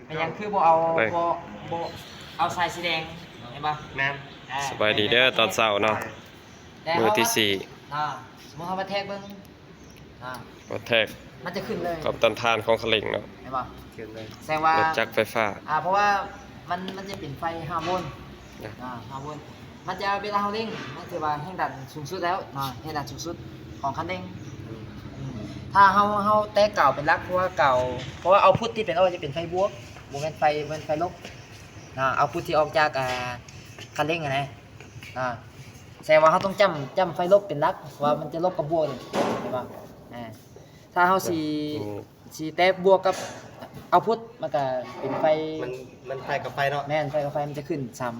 ເປັນຫຍັງຄືບໍ່ເອົາ ໄປ ບໍ່ ບໍ່ເອົາສາຍສີແດງ ເຫັນບໍ່? ແມ່ນ. ອ່າ ສະບາຍດີເດີ ຕອນເຊົ້າເນາະ ແຕ່ ມື້ທີສີ່ ເຮົາ ອ່າ ສົມມຸດເຮົາມາແທກເບິ່ງ ອ່າ ມາແທກ ມັນຈະຂຶ້ນເລີຍ ຄວາມຕ້ານທານຂອງຄະເລັ່ງເນາະ ເຫັນບໍ່? ຂຶ້ນເລີຍ ແສດງວ່າ ລົດຈັກໄຟຟ້າ ອ່າ ເພາະວ່າມັນ ມັນຈະເປັນໄຟຫ້າໂວນ ນະ ອ່າ ຫ້າໂວນ ມັນຈະ ເວລາເຮົາເລັ່ງ ມັນຖືວ່າແຮງດັນສູງສຸດແລ້ວເນາະ ແຮງດັນສູງສຸດຂອງຄັນເລັ່ງ. ອືມ ຖ້າເຮົາ ເຮົາແຕະກາວເປັນຫຼັກ ເພາະວ່າກາວ ເພາະວ່າເອົາພຸດທີ່ເປັນອອກຈະເປັນໄຟບວກ ບໍ່ແມ່ນໄຟ ບໍ່ແມ່ນໄຟລົບນະ ເອົາພຸດທີ່ອອກຈາກ ອ່າ ຄັນເລັ່ງຫັ້ນນະ ນະ ແສດງວ່າເຮົາຕ້ອງຈ້ຳ ຈ້ຳໄຟລົບເປັນຫຼັກ ເພາະວ່າມັນຈະລົບກັບບວກນີ້ ເຫັນບໍ່? ອ່າ ຖ້າເຮົາຊິ ອືມ ຊິແຕະບວກກັບເອົາພຸດ ມັນກະເປັນໄຟ ມັນ ມັນໄຟກັບໄຟເນາະ ແມ່ນ ໄຟກັບໄຟ ມັນຈະຂຶ້ນສາມ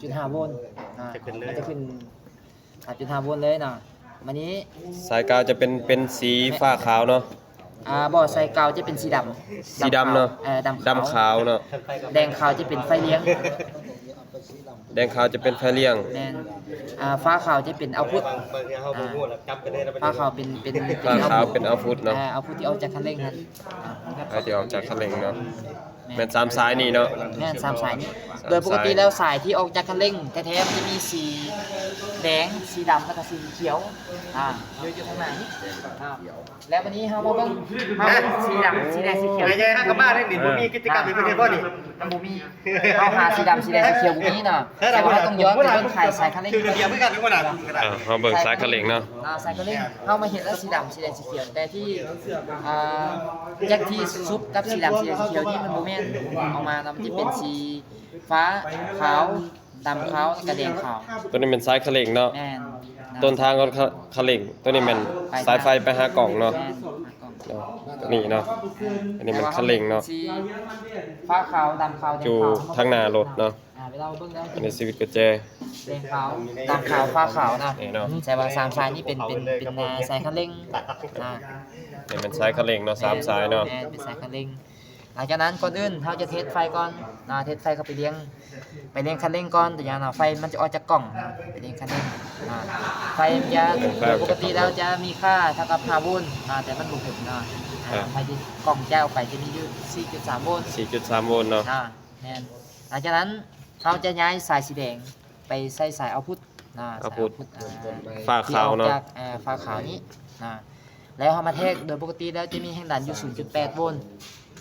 ຈຸດຫ້າໂວນ ອ່າ ຈະຂຶ້ນເລີຍ ມັນຈະຂຶ້ນສາມຈຸດຫ້າໂວນເລີຍເນາະ. ບາດນີ້ ສາຍກາວຈະເປັນ ເປັນສີຟ້າຂາວເນາະ ອ່າ ບໍ່ ສາຍກາວຈະເປັນສີດຳ ສີດຳເນາະ ດຳຂາວ ເອີ ດຳຂາວ ດຳຂາວເນາະ ແດງຂາວຈະເປັນໄຟລ້ຽງ ແດງຂາວຈະເປັນໄຟລ້ຽງ ແມ່ນ ອ່າ ຟ້າຂາວຈະເປັນເອົາພຸດ ອ່າ ຟ້າຂາວເປັນ ເປັນ ເປັນ ຟ້າຂາວເປັນເອົາພຸດເນາະ ເອົາພຸດທີ່ອອກຈາກຄັນເລັ່ງຫັ້ນ ອ່າ ໄຟທີ່ອອກຈາກຄັນເລັ່ງເນາະ ແມ່ນ ແມ່ນສາມສາຍນີ້ເນາະ ແມ່ນສາມສາຍນີ້ ສາມສາຍ ໂດຍປົກກະຕິແລ້ວສາຍທີ່ອອກຈາກຄັນເລັ່ງແທ້ໆ ມັນຈະມີສີແດງ ສີດຳ ແລ້ວກະສີຂຽວ ອ່າ ຢູ່ ຢູ່ທາງໜ້ານີ້ ອ່າ ແລ້ວບາດນີ້ເຮົາມາເບິ່ງ ມາເບິ່ງສີດຳ ສີແດງ ສີຂຽວ ໃຫຍ່ໆ ເຮົາກະມາໄດ້ນີ້ ບໍ່ມີກິດຈະກຳເຮັດເລີຍບໍ່ນີ້ ມັນບໍ່ມີ ເຮົາຫາສີດຳ ສີແດງ ສີຂຽວບໍ່ມີເນາະ ແຕ່ວ່າເຮົາຕ້ອງຍ້ອນໄປເບິ່ງຂາຍສາຍຄັນເລັ່ງ ຄືລະບຽບຄືກັນ ເຮົາເບິ່ງສາຍຄັນເລັ່ງເນາະ ອ່າ ສາຍຄັນເລັ່ງ ເຮົາມາເຫັນແລ້ວສີດຳ ສີແດງ ສີຂຽວ ແຕ່ທີ່ ອ່າ ຈັກທີ່ສຸດກັບສີດຳ ສີແດງ ສີຂຽວນີ້ມັນບໍ່ແມ່ນ ອອກມານະ ມັນຈະເປັນສີຟ້າຂາວ ດຳຂາວ ແລ້ວກະແດງຂາວ ໂຕນີ້ແມ່ນສາຍຄັນເລັ່ງເນາະ ແມ່ນ ຕົ້ນທາງຂອງຄະ ຄັນເລັ່ງ ໂຕນີ້ແມ່ນສາຍໄຟໄປຫາກ້ອງເນາະ ແມ່ນ ຫາກ້ອງ ເນາະ ໂຕນີ້ເນາະ ອັນນີ້ແມ່ນຄັນເລັ່ງເນາະ ແຕ່ວ່າເຮົາເຫັນສີຟ້າຂາວ ດຳຂາວ ແດງຂາວ ຢູ່ທາງໜ້າລົດເນາະ ອ່າ ເວລາເຮົາເບິ່ງແລ້ວ ອັນນີ້ສະວິດກຸນແຈ ແດງຂາວ ດຳຂາວ ຟ້າຂາວນະ ນີ້ເນາະ ແຕ່ວ່າສາມສາຍນີ້ເປັນ ເປັນ ເປັນ ອ່າ ສາຍຄັນເລັ່ງ ອ່າ ນີ້ແມ່ນສາຍຄັນເລັ່ງເນາະ ສາມສາຍເນາະ ແມ່ນ ເປັນສາຍຄັນເລັ່ງ. ຫຼັງຈາກນັ້ນກ່ອນອື່ນເຮົາຈະເທສໄຟກ່ອນນະ ເທສໄຟເຂົ້າໄປລ້ຽງ ໄປລ້ຽງຄັນເລັ່ງກ່ອນ ຕົວຢ່າງນະ ໄຟມັນຈະອອກຈາກກ້ອງນະ ໄປລ້ຽງຄັນເລັ່ງນະ ໄຟມັນຈະ ໂດຍປົກກະຕິແລ້ວຈະມີຄ່າເທົ່າກັບຫ້າໂວນນະ ແຕ່ມັນບໍ່ເຖິງນະ ອ່າ ໄຟທີ່ກ້ອງຈ່າຍອອກໄປຈະມີຢູ່ສີ່ຈຸດສາມໂວນ ສີ່ຈຸດສາມໂວນເນາະ ອ່າ ແມ່ນ ຫຼັງຈາກນັ້ນເຮົາຈະຍ້າຍສາຍສີແດງໄປໃສ່ສາຍເອົາພຸດນະ ເອົາພຸດ ສາຍເອົາພຸດ ອ່າ ຟ້າຂາວເນາະ ທີ່ອອກຈາກ ອ່າ ຟ້າຂາວນີ້ນະ ແລ້ວເຮົາມາແທກ ໂດຍປົກກະຕິແລ້ວຈະມີແຮງດັນຢູ່ສູນຈຸດແປດໂວນ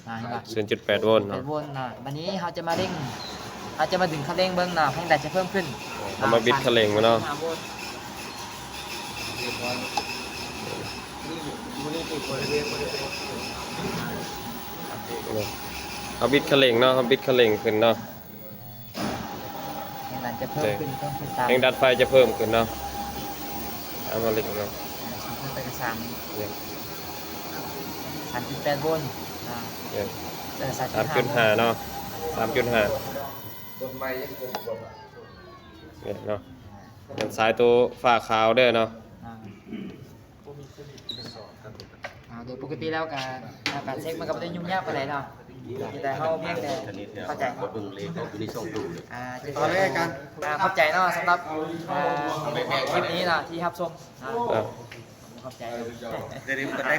ນະ ເຫັນບໍ່? ສູນຈຸດແປດໂວນເນາະ ໂວນນະ ບາດນີ້ເຮົາຈະມາເລັ່ງ ເຮົາຈະມາດຶງຄັນເລັ່ງເບິ່ງນະ ແຮງດັນຈະເພີ່ມຂຶ້ນ ເຮົາມາບິດຄັນເລັ່ງເນາະ ເຮົາບິດຄັນເລັ່ງເນາະ ເຮົາບິດຄັນເລັ່ງຂຶ້ນເນາະ ແຮງດັນຈະເພີ່ມຂຶ້ນ ເພີ່ມຂຶ້ນຕາມ ແຮງດັນໄຟຈະເພີ່ມຂຶ້ນເນາະ ຕາມເຮົາເລັ່ງເນາະ ສູງຂຶ້ນໄປກະສາມ ສາມຈຸດແປດໂວນ ອ່າ ເອີ ສາມຈຸດຫ້າເນາະ ສາມຈຸດຫ້າ ຕົ້ນໄມ້ຍັງຄົງ ນີ້ເນາະ ເປັນສາຍໂຕຟ້າຂາວເດີເນາະ ອ່າ ອ່າ ໂດຍປົກກະຕິແລ້ວກະ ການເຊັກມັນກະບໍ່ໄດ້ຫຍຸ້ງຍາກປານໃດເນາະ ມີແຕ່ເຮົາພຽງແຕ່ເຂົ້າໃຈ ອ່າ ເອົາເລີຍອາຈານ ອ່າ ຂອບໃຈເນາະ ສຳລັບ ອ່າ ຄລິບນີ້ເນາະ ທີ່ຮັບຊົມເນາະ ຂອບໃຈ ຢ່າລືມກົດໄລ